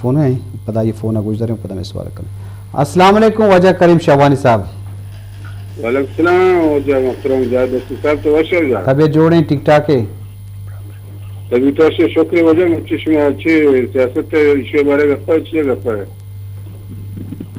فون ہے، پدا یہ فون گوش داریں، پدا میں سوال کریں۔ السلام علیکم واجہ کریم شاہوانی صاحب۔ وعلیکم السلام واجہ محترم جاوید دوستی صاحب، تو وش ہو جا؟ طبیعت جوڑیں، ٹھیک ٹھاک ہے؟ طبیعت وش ہے، شکر ہے واجہ۔ مچی شما اچھے سیاست ہے، ایشی بارے گپا، اچھی گپا ہے۔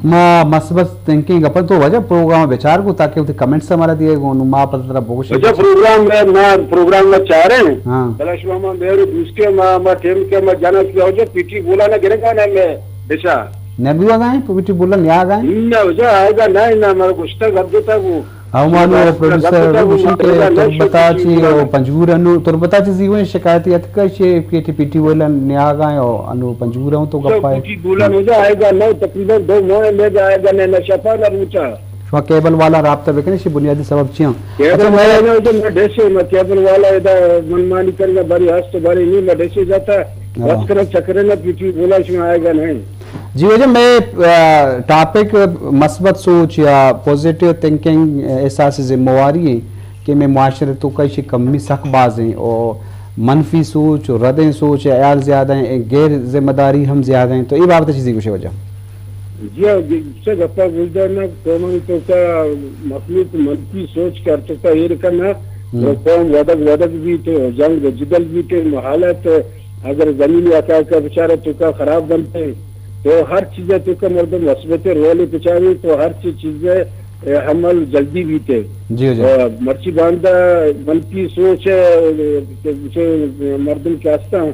ما مثبت تھنکنگ گپا تو واجہ پروگرام بچار کو، تاکہ وتی کمنٹس ہمارا دیے گو، نو ما پتہ ترا بگوش۔ واجہ پروگرام میں، ما پروگرام میں چاریں۔ ہاں۔ بلا شما ما مہر دوستی ما، ما ٹیم کے ما جانا کیا واجہ پیٹی بولا نہ گرے گا نہ میں بچا۔ نہ بھی آگا ہیں، پیٹی بولا نہیں آگا ہیں۔ نہ واجہ آئے گا نہ، نہ ہمارا گشتہ گپ دیتا وہ۔ او مانو پروڈیوسر گوشی کہ تربتا چی او پنجگور انو، تربتا چی زیویں شکایتی اتکا شے کہ ٹی پی ٹی ویلن نیاگا او انو پنجگور ہوں تو گپا ہے۔ ٹی پی ٹی ویلن ہو جا آئے گا نہ، تقریباً دو ماہ لے جا آئے گا نہ، نہ شفا نہ روچا۔ شما کیبل والا رابطہ بکنے، شی بنیادی سبب چی ہیں؟ کیبل اچھا، والا میں نہ ہو جا، میں ڈیسے، میں کیبل والا ادا من مانی کرنا باری ہست باری نہیں، میں ڈیسے جاتا، ہاں۔ وقت کرا چکرے نہ پی ٹی ویلا شما آئے گا نہیں۔ جی واجہ، مئے، آ، ٹاپک مثبت سوچ یا پازیٹیو تھنکنگ، آ، احساس ذمہ واری ہیں کہ مئے معاشرے تو کئی شی کمی سک باز ہیں اور منفی سوچ اور ردیں سوچ یا خیال زیادہ ہیں، غیر ذمہ داری ہم زیادہ ہیں، تو یہ بابت چیزی گوشے واجہ؟ جی ہاں، جی، سے گپا گزدار نا قومانی تو کا مخلوق منفی سوچ کر تو کا ایر کرنا، ہم۔ وہ قوم ودگ ودگ بھی تو جنگ جدل بھی تو حالت اگر زمین یا کا کا بیچارہ تو کا خراب بنتے، تو ہر چیز ء توکا مردم مثبت رول ء بچاری تو ہر چی چیز ء عمل جلدی بیتے۔ جی، جی۔ ء مرچی باندا منفی سوچ ء چہ مردم کہ ہستاں،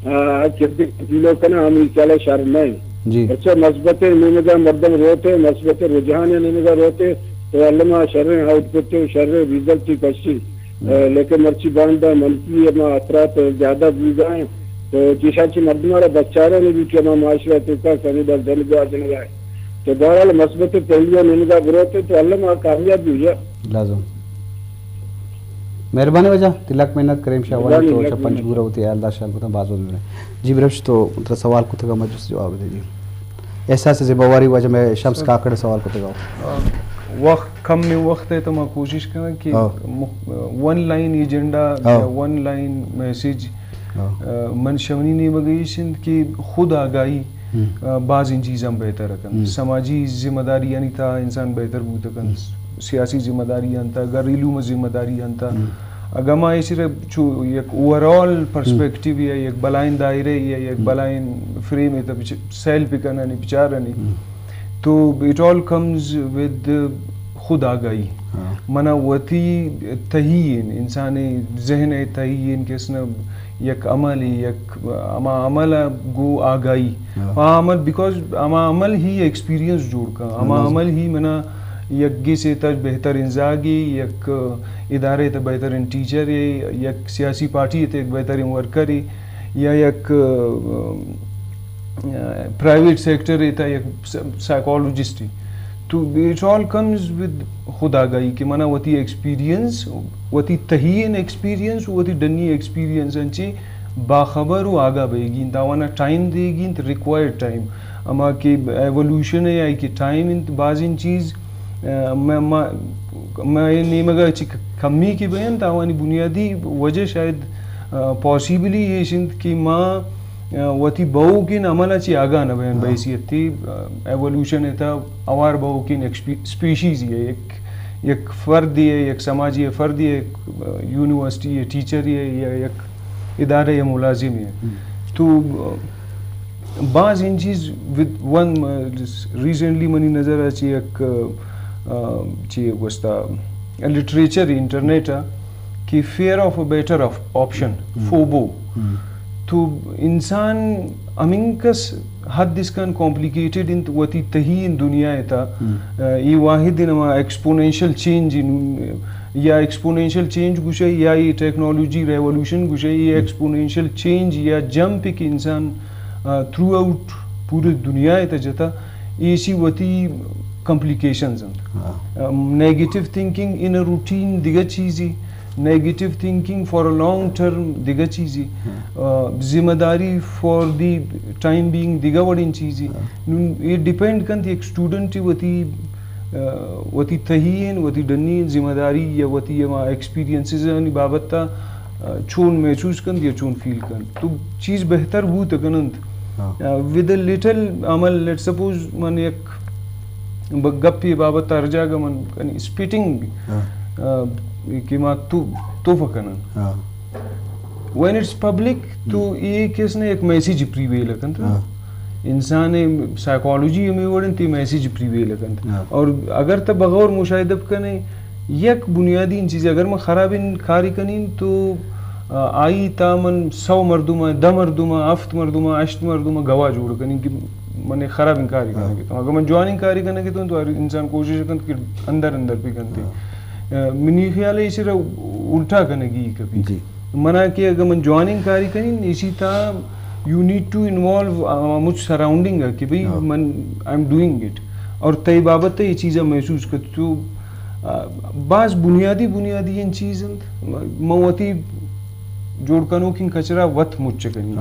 آ، کردی پیلو کنا ہمیں خیال شر نہیں۔ جی۔ اچھا مثبت نیمگا مردم روتے، مثبت رجحان نیمگا روتے، تو علما شر آؤٹ پٹ، شر ریزلٹ کشی۔ ء، لیکن مرچی باندا منفی ہما اثرات زیادہ بوگا ہیں، تو چیشا چی مردم را بچارے نہیں بھی کہ ہما معاشرہ تو کا سمجھ در دل گوا جنگا ہے۔ تو بہرحال مثبت پہلو نمگا بروتے تو اللہ ما کامیاب بھی ہے۔ لازم۔ مہربانی واجہ، تلک محنت کریم شاہ والا مہربانی، تو لک چا پنج محنت۔ گورا ہوتے اللہ شان بتا باز باز مہربانی۔ جی برپش تو ترا سوال کتگا مجلس جواب دے دی۔ احساس ذمہ واری واجہ میں شمس سر۔ کاکڑ سوال کتگا۔ آ، وقت کم میں وقت ہے تو ما کوشش کرنا کہ ہاں۔ مخ-، ون لائن ایجنڈا ہاں۔ یا ون لائن میسج، ہاں۔ آ، من شمنی نیمگ ایش انت کہ خود آگاہی، ہم۔ آ، بعض ان چیزاں بہتر کن۔ ہم۔ سماجی ذمہ داری یعنی تا انسان بہتر بوت کن۔ ہم۔ سیاسی ذمہ داری انت، گھریلو ذمہ داری انت۔ ہم۔ اگاں ما ایشی را چو یک اوورآل ہم۔ پرسپیکٹیو یا یک بلائیں دائرے یا یک ہم۔ بلائیں فریم ء تہ بچ-، سیل بکنانی بچارانی، ہم۔ تو it all comes with خود آگاہی۔ ہاں۔ منا وتی تہی ان، انسان ذہن ء تہی ان کہ اس نا یک عمل، یک ہما عمل ء گو آگاہی۔ ہاں۔ آ عمل، بیکاز ہما عمل ہی ایکسپیرینس جوڑ کن، ہما لازم۔ عمل ہی منا یک گیسے تہ بہتر انزاگی، یک ادارے تہ بہترین ٹیچر ہے، یک سیاسی پارٹی تہ یک بہترین ورکر ہے، یا یک، آ، پرائیویٹ سیکٹر ہے تہ یک س-، سائیکالوجسٹ ہے۔ تو it all comes with خود آگاہی کہ منا وتی ایکسپیرینس، وتی تہی ان ایکسپیرینس، وتی ڈنی ایکسپیرینس انچے باخبر و آگاہ بیگی انت، آوانا ٹائم دیگی انت، ریکوائرڈ ٹائم۔ اما کہ ایولوشن ہے، آئی کہ ٹائم انت، بازین چیز، آ، ما، ما، ما اے نیمگا چی کمی کہ بینت، آوانی بنیادی وجہ شاید، آ، پاسیبلی ایش انت کہ ما، آ، وتی بہوکین عمل چی آگاہ نہ بین ہاں۔ بحیثیت، آ، ایولوشن ہے تا اوار بہوکین ایک اسپی-، اسپیشیز ہے، ایک، ایک فرد ہے، ایک سماجی فرد ہے، ایک، آ، یونیورسٹی ہے، ٹیچر ہے یا ایک ادارہ یا ملازم ہے۔ ہم۔ تو، آ، بعض ان چیز ود ون، آ، ریسنٹلی منی نظر ء چی یک، آ، چی گوستا لٹریچر انٹرنیٹ ء کہ فیئر آف اے بیٹر آپشن، ہم۔ فوبو۔ ہم۔ تو انسان ہمینکس حد اسکان کمپلیکیٹڈ انت وتی تہی ان دنیا ء تا، ہم۔ آ، ای واحد ان ہما ایکسپونینشل چینج ان، یا ایکسپونینشل چینج گوشے یا ای ٹیکنالوجی ریولوشن گوشے، ای ہم۔ ایکسپونینشل چینج یا جمپ کہ انسان، آ، تھرو آؤٹ پورے دنیا ء تا جتا، ایشی وتی کمپلیکیشنز انت۔ ہاں۔ آ، نیگیٹو تھنکنگ ان اے روٹین دگہ چیزی، نیگیٹو تھنکنگ فار اے لانگ ٹرم دگہ چیزی، ہاں۔ آ، ذمہ داری فار دی ٹائم بینگ دگہ وڑیں چیزی۔ ہاں۔ نون اے ڈیپینڈ کنت یک اسٹوڈنٹ وتی، آ، وتی تہی ان، وتی ڈنی ان ذمہ داری یا وتی ہما ایکسپیرینسز آنی بابت ء، آ، چون محسوس کنت یا چون فیل کنت۔ تو چیز بہتر بوت کننت ود اے لٹل عمل، لیٹ سپوز من یک ب- گپے بابت ہر جاگہ من کنی اسپیٹنگ، کہ ما تو توفہ کنن، وین اٹس پبلک، تو اے کس نے یک میسج پریویل کنت نا. انسان سائیکالوجی ہمے وڑ انت، اے میسج پریویل کنت. اور اگر تہ بغور مشاہدہ بکنے، یک بنیادی چیز، اگر من خرابیں کاری کنین تو آ، آئی تا من سو مردم، دہ مردم، ہفت مردم، ہشت مردم گواہ جوڑ کنین کہ من خرابیں کاری کنگے تو. اگر من جوانیں کاری کنگے تو، تو ہر انسان کوشش کنت کہ اندر اندر بھی کنتے. منی خیال ہے اسے الٹا کنگی کبھی. منا کہ اگر من جوانیں کاری کنین، اسی تا you need to involve مچ سراؤنڈنگ کہ بھئی من آئی ایم ڈوئنگ اٹ، اور تئی بابت یہ چیزا محسوس کت تو. آ، باز بنیادی بنیادی این چیز انت. من وتی جوڑ کنوکیں کچرا وت مچ کنی.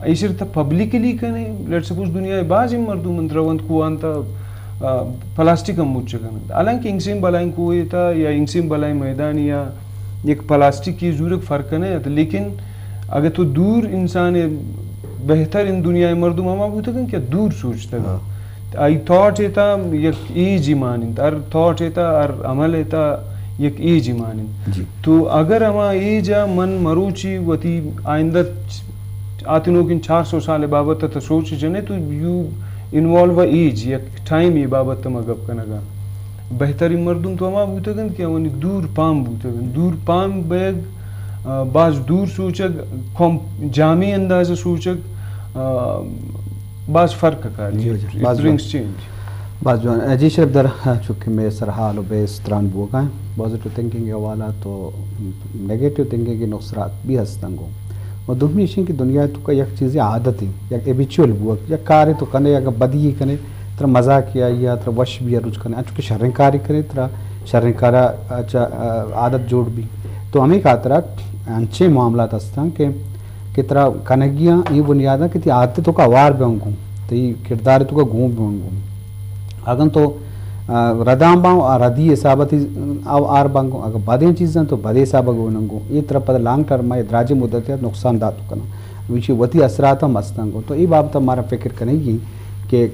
ایشر تہ پبلکلی کنے، لیٹ سپوز دنیا بازیں مردم انت روند کوان تا، آ، پلاسٹک ہم مچ کننت. حالانکہ انگسیں بلائیں کوہ تا یا انگسیں بلائیں میدان یا یک پلاسٹک کی زورگ فرق کنے ات، لیکن اگر تو دور انسان بہتر ان دنیا مردم ہما بوتگن کہ دور سوچتگن. آئی تھاٹ ء تھا یک ایجے ماننت، ہر تھاٹ ء تھا، ہر عمل ء تھا یک ایجے ماننت. تو اگر ہما ایج ء من مروچی وتی آئندہ آتنوکیں چار سو سال بابت ء تھا سوچ جنے تو یو انوالو ا ایج، یک ٹائم ء بابت ء ما گپ کنگا. بہترین مردم تو ہما بوتگنت کہ آوانی دور پام بوتگنت. دور پام بیگ، آ، باز دور سوچگ، کم-، جامع انداز ء سوچگ، آ، باز فرق کاری. جی، جی، باز جوان. برنگز چینج. باز جوان. جی شرف در، چونکہ مئے سر حال و بیس تران بوگا ہیں. پازیٹیو تھنکنگ کے حوالہ تو نیگیٹو تھنکنگ کے نقصرات بھی ہستن گو. و دومی ایشیں کہ دنیا تو کا یک چیزیں عادت ہے، یک ہیبیچول بوگ، یک کارے تو کنے، اگر بدی کنے، ترا مزاق یا، یا ترا وش بھی روچ کنے، انچو کہ شریں کاری کنے، ترا شریں کارا، اچھا، عادت جوڑ بھی. تو ہمیں خاطرہ انچیں معاملات ہستن کہ کہ ترا کنگیاں اے بنیاداں کہ تی عادت تو کا اوار بہ انگوں، تی کردار تو کا گون بہ انگوں. اگن تو، آ، رداں باں، آ، ردی حساب تی اوار بنگوں، اگر بدیں چیزاں تو بدے حساب گون انگوں، اے ترا پد لانگ ٹرم ء دراجیں مدت ء نقصان دات کناں. وچی وتی اثرات ہم استنگوں. تو اے بابت مارا فکر کنگی کہ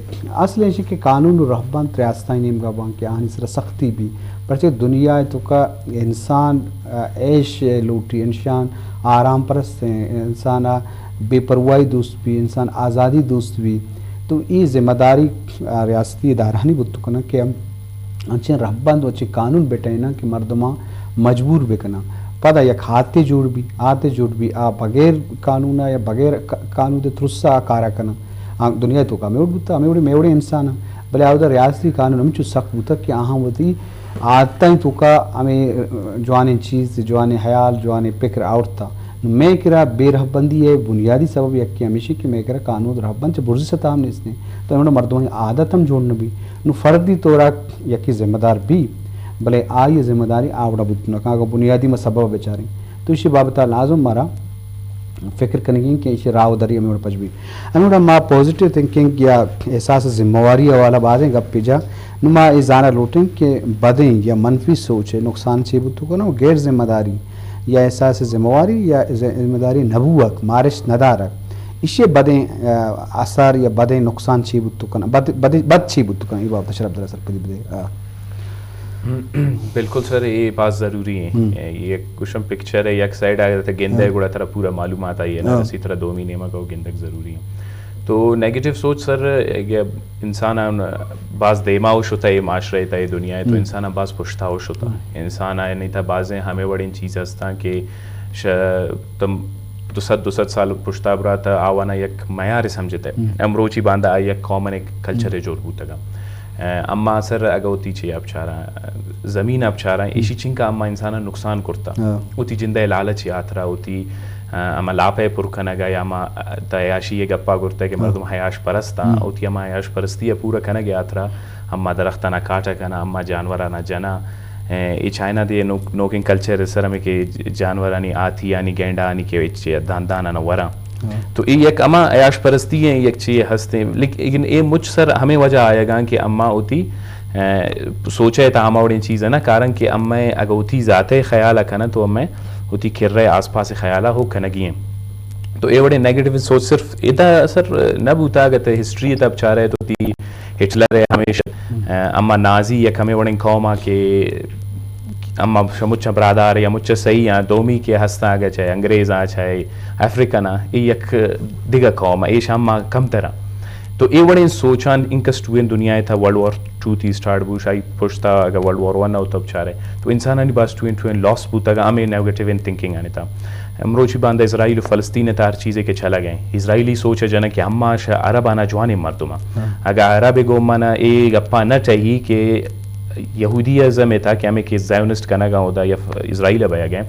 اصل ایشی کہ قانون و رہبند ریاستانی نیمگا باں کہ آہانی سر سختی بھی، پرچہ دنیا تو کا انسان، آ، عیش لوٹی، انسان آرام پرست ہیں، انسان آ بے پرواہی دوست بھی، انسان آزادی دوست بھی. تو اے ذمہ داری، آ، ریاستی ادارہانی بوت کنن کہ ہم انچیں رہبند و انچیں قانون بٹیناں کہ مردماں مجبور بکناں. پدا یک حادثے جوڑ بھی، حادثے جوڑ بھی، آ بغیر قانون یا بغیر ق-، قانون دے ترسا آ کارا کناں. آ دنیا تو کا ہمے وڑ بوتا، ہمے وڑے، مے وڑے انسان ہیں. بلے آودا ریاستی قانون ہمچو سخت بوتا کہ آہاں وتی عادتاں توکا ہمیں جوانیں چیز، جوانیں حیال، جوانیں پکر آورتا. نو مئے کرا بے رہبندی ء بنیادی سبب یکے ہمیشی کہ مئے کرا قانون رہبند چہ برزی سطح ہم نیست انت. تو انہوں مردمانی عادت ہم جوڑ نہ بی. نو فردی طورا یکے ذمہ دار بی، بلے آئی ذمہ داری آوڑا بوت نہ کن. اگر بنیادی ما سبب بچاریں تو اسی بابت لازم مارا فکر کنگی کہ اسی راہ و دری ہمیں وڑ پچ بی. ہمیں وڑا ما پازیٹیو تھنکنگ یا احساس ذمہ واری حوالہ بازیں گپ پہ جا، نو ما اے زانا لوٹیں کہ بدیں یا منفی سوچ ء نقصان چے بوت کناں و غیر ذمہ داری یا احساس ذمہ واری یا ذ-، ذمہ داری نبوک، مارشت ندارک، ایشی بدیں، آ، اثر یا بدیں نقصان چے بوت کناں، بد، بد، بد چے بوت کناں، اے بابت شرف در سرپدی بدے. آ. بالکل سر، اے باز ضروری ہیں. اے یک گوشم پکچر ہے، یک سائیڈ اگر ترا گندے گڑا ترا پورا معلومات آئی ہے نا، اسی طرح دومی نیمگ ء گندگ ضروری ہیں. تو نیگیٹو سوچ سر، اگہ انسان آن باز دیما و شتہ اے معاشرہ تا، اے دنیا ہے، تو انسان آن باز پشتا و شتہ. انسان آن تا بازیں ہمیں وڑیں چیز ہستاں کہ ش-، تم دو سد، دو سد سال پشتا برات آوانا یک میار سمجھتے. امروچی باندا آئی یک کامن ایک کلچر جوڑ بوتگا. اما سر اگہ وتی چے اب چاراں، زمین اب چاراں، ایشی چنکا اما انسان نقصان کرتا. وتی جندے لالچ آترا، وتی آ، ہما لاپ ء پر کنگ ء یا ہما، آ، تہ عیاشی ء گپا گرتگ کہ مردم عیاش پرست آں، وتی ہما عیاش پرستی ء پورا کنگ ء ہاترا ہما درختانا کاٹا کناں، ہما جانورانا جناں. اے، اے چائنا دے نوک-، نوکیں کلچر سر ہمیں کہ جانورانی آتیانی گینڈانی کہ چے دان دانانا وراں. تو اے یک ہما عیاش پرستی ہیں، یک چیز ہستیں، لیکن اے مچ سر ہمیں وجہ آیگاں کہ اما وتی، اے، سوچے تا ہما وڑیں چیز نہ کارن کہ اما اگہ وتی ذاتے خیال کنن تو اما وتی کرے آس پاس خیالا ہو کنگی ہیں. تو اے وڑیں نیگیٹو سوچ صرف ادا سر نہ بوتا، اگہ تہ ہسٹری تہ بچارے تو تی ہٹلر ہے ہمیشہ، اما نازی یک ہمیں وڑیں قوم آ کہ اما شمچ برادار یا مچ صحیح آ، دومی کہ ہستاں اگہ چاہے انگریز آ چاہے افریقن آ، اے یک دگہ قوم آ، ایش اما کمتر آ۔ تو اے وڑیں سوچان انکس ٹوئیں دنیا تھا ورلڈ وار ٹو تھی سٹارٹ بو، شاہی پشتا اگہ ورلڈ وار ون ہوتا بچارے تو انسانانی باز ٹوئیں ٹوئیں لاس بوتگ ہمیں نیگیٹو تھنکنگ آنے تھا۔ مروچی باندا اسرائیل و فلسطین ء تہ ہر چیزے کہ چلگ ء انت۔ اسرائیلی سوچ ء جنگ کہ ہما شہ عرب آنا جوانیں مردم آں۔ اگاں عرب ء گوں من ء اے گپاں نہ ٹہی کہ یہودی ازم ء تھا کہ ہمیں کہ زائونسٹ کنگ ء اودا یا ف-، اسرائیل ء بیگ ء،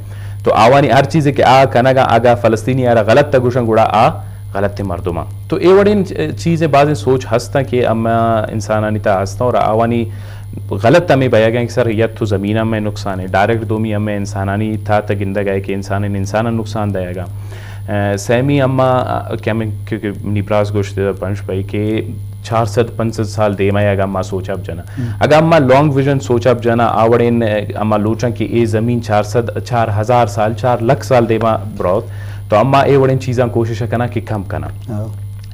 تو آوانی ہر چیزے کہ آ کنگ ء اگاں فلسطینی آرا غلط ء گوشن گڑا آ غلط مردم آں۔ تو اے وڑیں چیزیں بازیں سوچ ہستاں کہ ہما انسانانی تھا ہستاں اور آوانی غلط ہمیں بیگ ء کہ سر یا تو زمین ہمیں نقصان ہے، ڈائریکٹ دومی ہمیں انسانانی تھا تہ گندگ ء کہ انسان انسان نقصان دیگ ء۔ ء، سیمی اما، ء، کہ ہمیں کہ، کہ منی براس گوشت پنچ پئی کہ چار سد پنچ سد سال دیما اگاں ما سوچ اپ جنا۔ اگاں ما لانگ ویژن سوچ اپ جنا، آ وڑیں، ء، اما لوٹاں کہ اے زمین چار سد، چار ہزار سال، چار لکھ سال دیما بروت، تو اما اے وڑیں چیزاں کوشش کنا کہ کم کنا۔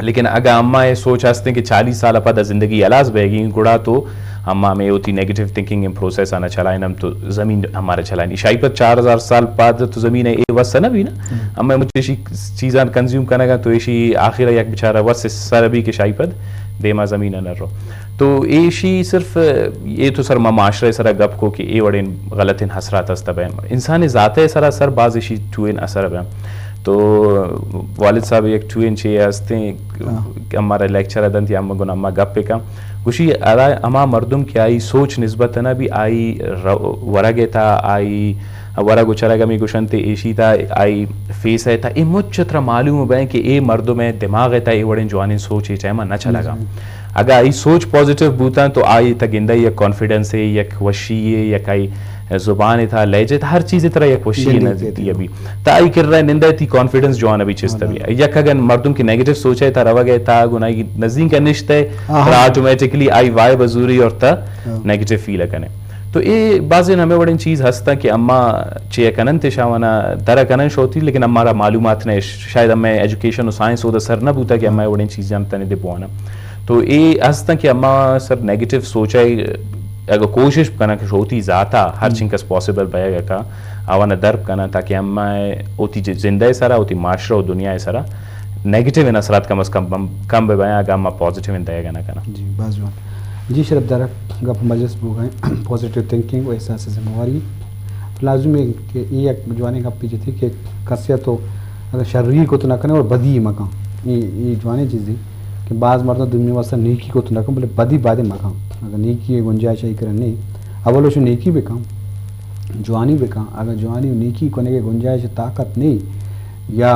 لیکن اگاں اما اے سوچ ہستیں کہ چالیس سال پد زندگی ہلاس بیگی، گڑا تو اما ہمیں ہوتی نیگیٹو تھنکنگ ان پروسیس آنا چلائیں، ہم تو زمین ہمارا چلائیں۔ شاہی پد چار ہزار سال پد تو زمین ہے، اے وس نہ بھی نا۔ اما مجھے شی چیزاں کنزیوم کنگا تو ایشی آخر یک بیچارہ وس سر بھی کہ شاہی پد دیما زمین نہ رو۔ تو ایشی صرف اے تو سر ما معاشرے سرا گپ کو کہ اے وڑیں غلطیں حسرات است بہ انسان ذات سرا سر باز ایشی ٹوئیں اثر بہ۔ تو والد صاحب یک ٹوئیں چے ہستیں کہ ہمارا لیکچر دنت یا ہم گنا ہما گپ کن۔ گوشی ہرا ہما مردم کہ آئی سوچ نسبت نہ بھی آئی ر-، ورگ تھا، آئی ورگ و چرگ ہمیں گوشنت ایشی تھا، آئی فیس ہے تھا، اے مچ ترا معلوم بہ کہ اے مردم ہے دماغ تھا اے وڑیں جوانیں سوچ اے ٹائم نہ چلگا۔ اگاں آئی سوچ پازیٹیو بوتاں تو آئی تہ گندہ یک کانفیڈنس ہے، یک وشی ہے، یک آئی زبان تھا، لہجہ تھا، ہر چیز ترا یک وشی ہے نزدیک ابھی۔ تا آئی کر رہا نندہ تی کانفیڈنس جوان ابھی چست ابھی۔ یک اگن مردم کی نیگیٹو سوچ ہے تا روگ ہے تا گناہی نزدیک کا نشتہ ہے، ترا آٹومیٹکلی آئی وائب زوری اور تا نیگیٹو فیل کنے۔ تو اے بازیں ہمیں وڑیں چیز ہستاں کہ اما چے کنن تے شاوانا در کنن شوتی، لیکن ہمارا معلومات نہ، شاید ہمیں ایجوکیشن و سائنس او دا سر نہ بوتا کہ ہمیں وڑیں چیز جانتا نے دے بوانا۔ تو اے ہستاں کہ اما سر نیگیٹو سوچ ہے، اگر کوشش کنن کہ شوتی ذاتا ہر چنکس پاسبل بیگ کا آوانا درب کنن تاکہ اما اوتی ج-، زندہ سرا، اوتی معاشرہ و دنیا سرا نیگیٹو اثرات کم از کم بم-، کم بہ بیاں، اگاں ما پازیٹیو دئیگ نہ کناں۔ جی، باز جوان۔ جی، شرف دارک گپ مجلس بوگا ایں، پازیٹیو تھنکنگ و احساس ذمہ واری۔ لازم ہے کہ اے یک جوانیں گپے جتی کہ کسے تو اگر شری کو تو نہ کنے اور بدی مکن۔ اے، اے جوانیں چیزے کہ بعض مردم دنیا واسطہ نیکی کو تو نہ کن، بلے بدی بادے مکن۔ اگر نیکی گنجائش ای کرن نہیں، اول وشو نیکی بکن، جوانی بکن۔ اگر جوانی و نیکی کنگے گنجائش طاقت نہیں، یا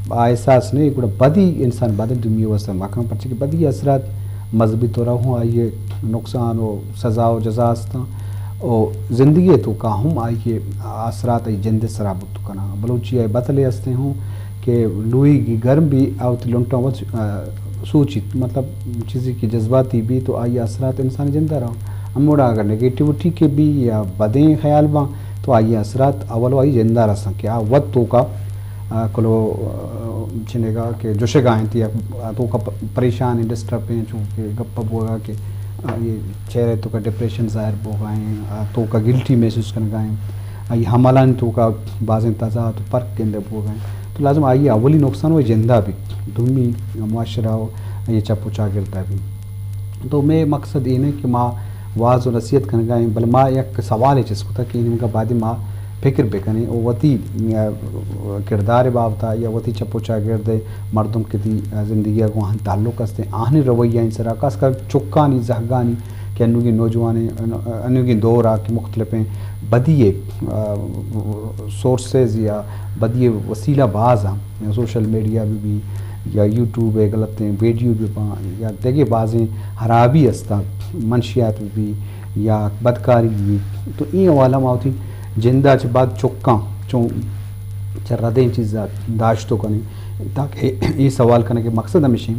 آ احساس نہیں، گڑا بدی انسان بدل دنیا واسطہ مکن، پرچہ کہ بدی اثرات مذہبی طور ہوں آئی نقصان و سزا و جزا ہستاں، و زندگی توکا ہم آئی اثرات آئی جند سرا بوت کناں۔ بلوچی آئی بتلے ہستیں ہوں کہ لوئی گرم بھی آوتی لنٹاں وت، آ، سوچیت، مطلب چیزی کہ جذباتی بھی تو آئی اثرات انسان جندہ رہا۔ ہموڑا اگر نیگیٹیوٹی کے بھی یا بدیں خیال باں تو آئی اثرات اول آئی جندہ رساں کہ آ وت توکا آ، کلو، آ، چنگا کہ جوشگا انت یا توکا پ-، پریشان ہیں، ڈسٹرب ہیں، چونکہ گپ بوگا کہ، آ، یہ چہرے توکا ڈپریشن ظاہر بوگا ہیں، آ، توکا گلٹی محسوس کنگا ہیں، آئی حملان توکا بازیں تضاد و فرق گندے بوگا ہیں۔ تو لازم آئی اولی نقصان و جندہ بھی، دومی معاشرہ و یہ چپ و چاگردہ بھی۔ تو میں مقصد یہ نہیں کہ ما واز و نصیحت کنگا ہیں، بل ما یک سوال چس کتا کہ انگا بعد ما فکر بکنیں و وتی، آ، کردار بابتا یا وتی چپ و چاگرد مردم کہ تی، آ، زندگی گوں آہن تعلق است، آہن رویہ ان سرا، خاص کر چکانی زہگانی کہ انوگی نوجوان، انوگی دور آ کہ مختلف ہیں بدی، آ، سورسز یا بدی وسیلہ باز ہیں، سوشل میڈیا بھی بھی یا یوٹیوب ہے غلط ہیں ویڈیو بھی پاں یا دگے بازیں خرابی ہستا، منشیات بھی بھی یا بدکاری بھی بھی۔ تو این حوالہ ما ہوتی جندا چہ بعد چکاں چون چہ ردیں چیزا داشتو کنیں، تاکہ اے سوال کنگ کہ مقصد ہمیشیں،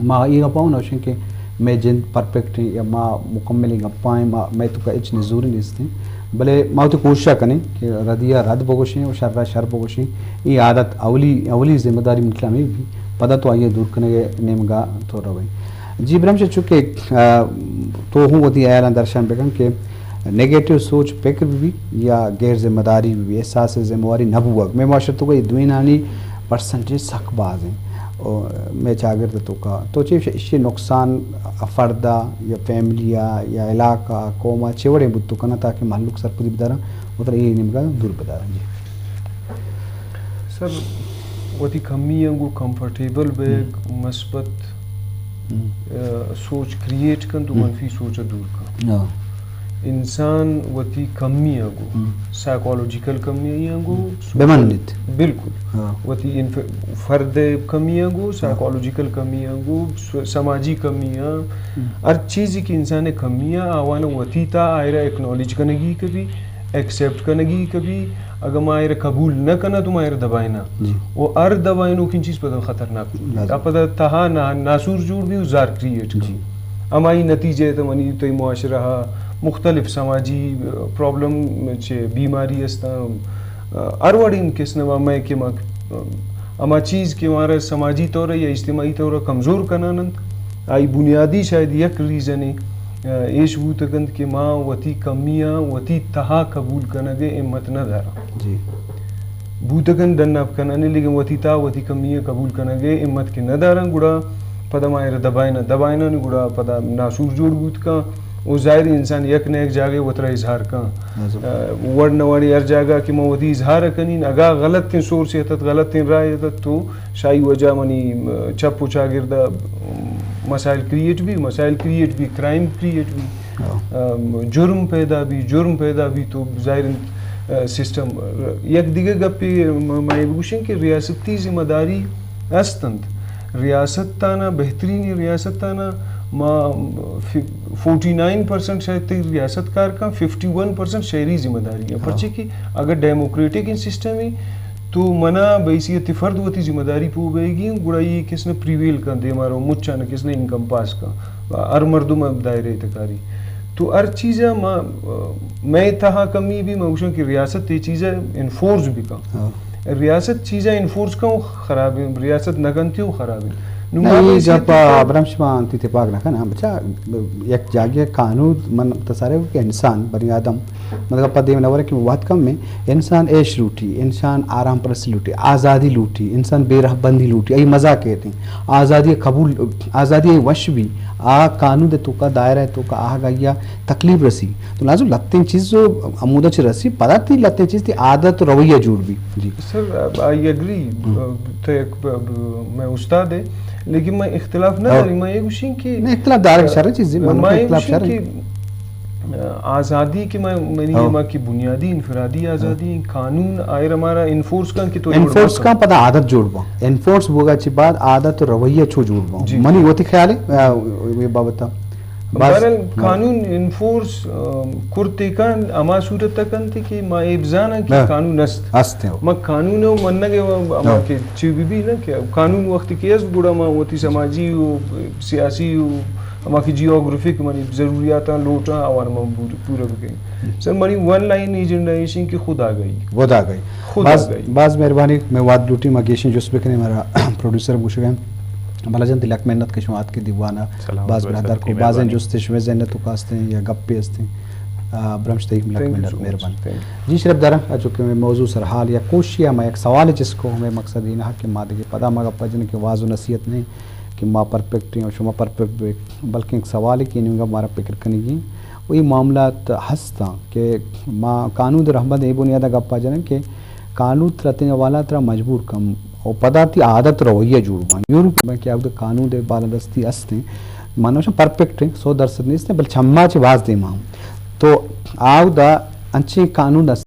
ما اے گپا نہ وشیں کہ مئے جند پرفیکٹ ہیں یا ما مکملیں گپا ہیں، ما، مئے توکا ہچ نزوری نیستیں۔ بلے ما وتی کوشش ءَ کنیں کہ ردی ءَ رد بگوشیں و شر ءَ شر بگوشیں۔ اے عادت اولی، اولی ذمہ داری منی ہمے بی، پدا تو آئی ءَ دور کنگ ءِ نیمگ ءَ تو روئے۔ جی برمش، چونکہ، آ، تو ہوں وتی ہیالاں درشان بکن کہ نیگیٹو سوچ فکر بہ بی یا غیر ذمہ داری بہ بی، احساس ذمہ واری نہ بوگ، مئے معاشرہ ءِ توکا اے دوئینانی پرسنٹیج سک باز ایں۔ او، مئے چاگرد ءِ توکا تو چے گوشے، ایشی نقصان فرد ءَ یا فیملی ءَ یا علاقہ ءَ، قوم ءَ چے وڑیں بوت کناں تاکہ مہلوک سرپدی بداراں، وترا اے نیمگ ءَ دور بداراں؟ جی۔ سر، وتی کمی ءَ گوں کمفرٹیبل بیگ، ہم۔ مثبت، ہم۔ آ، سوچ کریئیٹ کنت و ہم۔ منفی سوچ ءَ دور کنت۔ ہاں۔ انسان وتی کمی ءَ گوں، ہم۔ سائیکولوجیکل کمی ءَ گوں، ہم۔ سوشل، بمنت۔ بالکل۔ ہاں۔ وتی انف-، فرد ءِ کمی ءَ گوں، ہاں۔ سائیکولوجیکل کمی ءَ گوں، س-، سماجی کمی ءَ، ہم۔ ہر چیزے کہ انسان ءِ کمی ءَ، آوان وتی تہا آئرا اکنالج کنگی کبھی، ایکسپٹ کنگی کبھی، اگاں ما آئرا قبول نہ کناں تو ما آئرا دبائیناں۔ جی۔ و ہر دبائینوکیں چیز پدا خطرناک بوت۔ لازم۔ آ پدا تہا نا-، ناسور جوڑ بی و زہر کریئیٹ کن۔ جی۔ ہمائی نتیجہ ءَ تو منی تئی معاشرہ ءَ مختلف سماجی، آ، پرابلم چہ بیماری استاں، آ، ہر وڑیں قسم ءَ مئے کہ ما، آ، ہما چیز کہ مارا سماجی طور ءَ یا اجتماعی طور ءَ کمزور کنان انت، آئی بنیادی شاید یک ریزنے، آ، ایش بوت کنت کہ ما وتی کمیاں وتی تہا قبول کنگ ءِ ہمت نہ داراں۔ جی۔ بوت کنت ڈن اپ کنانے، لیکن وتی تہا وتی کمی ءَ قبول کنگ ءِ ہمت کہ نہ داراں، گڑا پدا ما آئرا دبائیناں، دبائیناں نی گڑا پدا ناسور جوڑ بوت کن۔ و ظاہر انسان یک نہ یک جاگہ وترا اظہار کن۔ لازم۔ آ، وڑ نہ وڑے ہر جاگہ کہ ما وتی اظہار کنین، اگاں غلطیں سورس ءِ تحت، غلطیں راہ ءِ تحت تو شاہی وجہ منی، آ، چپ و چاگرد ءَ مسائل کریئیٹ بی، مسائل کریئیٹ بی، کرائم کریئیٹ بی۔ ہاں۔ آ، جرم پیدا بی، جرم پیدا بی تو ظاہر انت، آ، سسٹم۔ یک دگہ گپے م-، ما اے بگوشیں کہ ریاستی ذمہ داری است انت۔ ریاست تانا، بہترین ریاست تانا ما ف-، فورٹی نائن پرسنٹ شاید تئی ریاست کار کن، ففٹی ون پرسنٹ شہری ذمہ داری ہے۔ ہاں۔ پرچے کہ اگر ڈیموکریٹک سسٹم ہے تو منا بحیثیت فرد وتی ذمہ داری پو بیگی، گڑا یہ کس نے پریویل کن دے مارو مچا نہ کس نے انکمپاس کن۔ ہر مردم ءِ دائرہ ءِ تکاری۔ تو ہر چیز ءَ ما، مئے تہا کمی بی، ما گوشاں کہ ریاست اے چیز ءَ انفورس بکن۔ ہاں۔ ریاست چیز ءَ انفورس کن، خراب ایں، ریاست نہ کنتی و خراب ایں۔ نو نہ، ما اے بحیثیت گپ ءَ تو ابرم شما انتی تپاک نہ کن، ہاں، بچا یک جاگہ قانون من تصارف کہ انسان، بنی آدم، مطلب، پہ دیم نہ ورے کہ وقت کم ایں، انسان عیش لوٹی، انسان آرام پرستی لوٹی، آزادی لوٹی، انسان بے رہبندی لوٹی، اے مزاق کہتے ہیں۔ آزادی قبول، آزادی وش بی، آ قانون ءِ توکا، دائرہ ءِ توکا آہگ آئی ءَ تکلیف رسی۔ تو لازم لہتیں چیز و ہمودا چہ رسی، پدا تئی لہتیں چیز تئی عادت و رویہ جوڑ بی۔ جی۔ سر، آئی اگری، ہم۔ تو یک ب-، ب-، مئے استاد ئے، لیکن ما اختلاف نہ ہاں۔ داریں، ما یہ گوشیں کہ نہ، اختلاف دارگ شر چیزے، من ما یہ اختلاف گوشیں شر کہ آزادی کہ ما، منی ہاں۔ ما کی بنیادی انفرادی آزادی ہاں۔ قانون آئرا مارا انفورس کن کہ تو انفورس کن، پدا عادت جوڑ باں۔ انفورس بوگا چی بعد عادت و رویہ چو جوڑ باں۔ جی۔ منی وتی خیال ہے، آ، یہ بابت۔ بس۔ بہرحال، ہاں۔ قانون انفورس، آ، کرتے کن ہما صورت کنتے کہ ما اے بزاناں کہ ہاں۔ قانون است۔ است ہے۔ ما قانون و منگ و ہما ہاں۔ کہ چی بی بی نا کہ قانون وقت کہ است گڑا ما وتی سماجی و سیاسی و ہما کہ جیوگرافک منی ضروریاتاں لوٹاں آوان ما پور-، پورا بکنیں۔ سر، منی ون لائن ایجنڈا ایشیں کہ خود آگاہی۔ خود آگاہی۔ خود باز، آگاہی۔ باز مہربانی، مئے وہد لوٹی، ما گیشیں جست بکنیں، مارا پروڈیوسر گوشگا۔ بلا جان، تئی لک منت کہ شما آتکے دیوانا۔ سلام، باز برادر کو، بازیں جست شمئے ذہن ءِ توکا استیں یا گپے استیں۔ آ، برمش تئی لک منت، مہربانی۔ جی شرف دارا، چونکہ مئے موضوع سرحال یا کوشش یا ما یک سوال چست کو، ہمے مقصد اے نہ کہ ما دگہ پدا ما گپ جنیں کہ واز و نصیحت نہیں کہ ما پرفیکٹ ہیں اور شما پرفیکٹ بے، بلکہ ایک سوال ہے کہ انہیں مارا فکر کنگی۔ و اے معاملات ہستاں کہ ما قانون ءِ رحمت ءِ بنیاد ءَ گپ ءَ جنیں کہ قانون ترا تئی والا ترا مجبور کن و پدا تئی عادت رویہ جوڑ بان۔ یورپ میں کہ آودا قانون ءِ بالادستی است ہیں، من نوشاں پرفیکٹ ہیں، سو درصد نیست ہیں، بل چما چہ باز دیما ہم۔ تو آودا انچیں قانون است